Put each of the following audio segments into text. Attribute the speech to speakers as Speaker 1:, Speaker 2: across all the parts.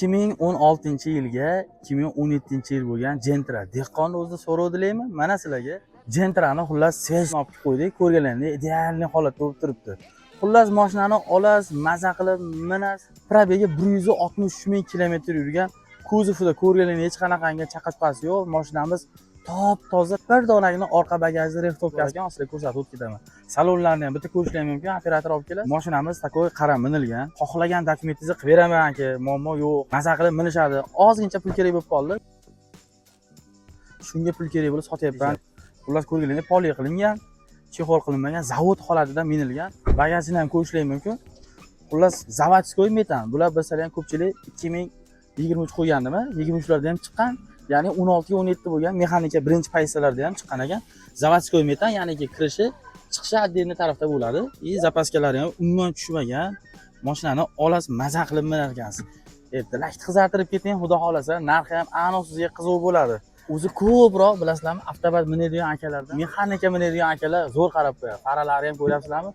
Speaker 1: 2016-yilga 2017-yil bo'lgan Gentra. Dehqonni o'zida so'rovdilarmi? Mana sizlarga Gentrani xullas свежий olib qo'ydik. Ko'rganlaringdek, идеальный holatda bo'lib turibdi. Xullas, mashinani olasiz, maza qilib minasiz. Пробег i 163 ming kilometr yurgan. Kuzovida ko'rganlaringdek, hech qanaqangi chaqa-chuqasi yo'q. Mashinamiz top toza, bir donagina orqa bagajda рихтовка si ekan, sizlarga ko'rsatib o'tib ketaman. Salonlarni ham bitta ko'rishlar mumkin, operator olib keladi. Mashinamiz такой qaram minilgan. Xohlagan dokumentingizni qilib beraman aka, muammo yo'q. Maza qilib minishadi. Ozgincha pul kerak bo'lib qoldi. Shunga pul kerak bo'lib sotyapman. Xullas, ko'rganlaringdek, полик qilingan, чехол qilinmagan, zavod holatida minilgan. Bagajini ham ko'rishlar mumkin. Xullas, заводской metan. Bular bilsalar ham, ko'pchilik 2023 qo'ygandimi? 23 larda ham chiqqan. Ya'ni 16 ga 17 bo'lgan mexanika birinchi pozitsiyalarda ham chiqqan ekan. Заводской metan, ya'niki kirishi, chiqishi отдельный tarafda bo'ladi. И запаска lari ham umuman tushmagan. Mashinani olasiz, maza qilib minar ekansiz. Ertalab qizartirib keting, xudo xohlasa, narxi ham aniq sizga qiziq bo'ladi. O'zi ko'proq, bilasizlarmi, avtomat minadigan akalardan mexanika minadigan akalar zo'r qarab qo'yadi. Faralari ham ko'ryapsizlarmi?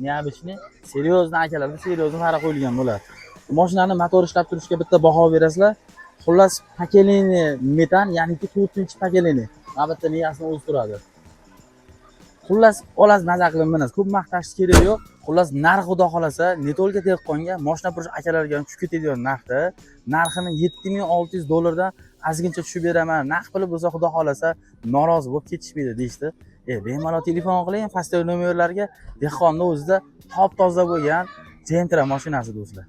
Speaker 1: Необычный, серьезный akalarda серьезный fara qo'yilgan bo'ladi. Mashinani motor ishlab turishiga bitta baho berasizlar. Xullas, поколение metan, ya'niki to'rtinchi поколение. Mana bitta miyasini o'zi turadi. Xullas, olasiz, maza qilib minasiz. Ko'p maqtash kerak yo'q. Xullas, narx, xudo xohlasa, не только dehqonga, moshina purish akalarga ham tushib ketadigan narxda. Narxini 7600 dollardan ozgincha tushib beraman. Naqd puli bo'lsa, xudo xohlasa, norozi bo'lib ketishmaydi, deyishdi. Bemalol telefon qiling, pastdagi nomerlarga. Dehqonni o'zida top toza bo'lgan Gentra mashinasi, do'stlar.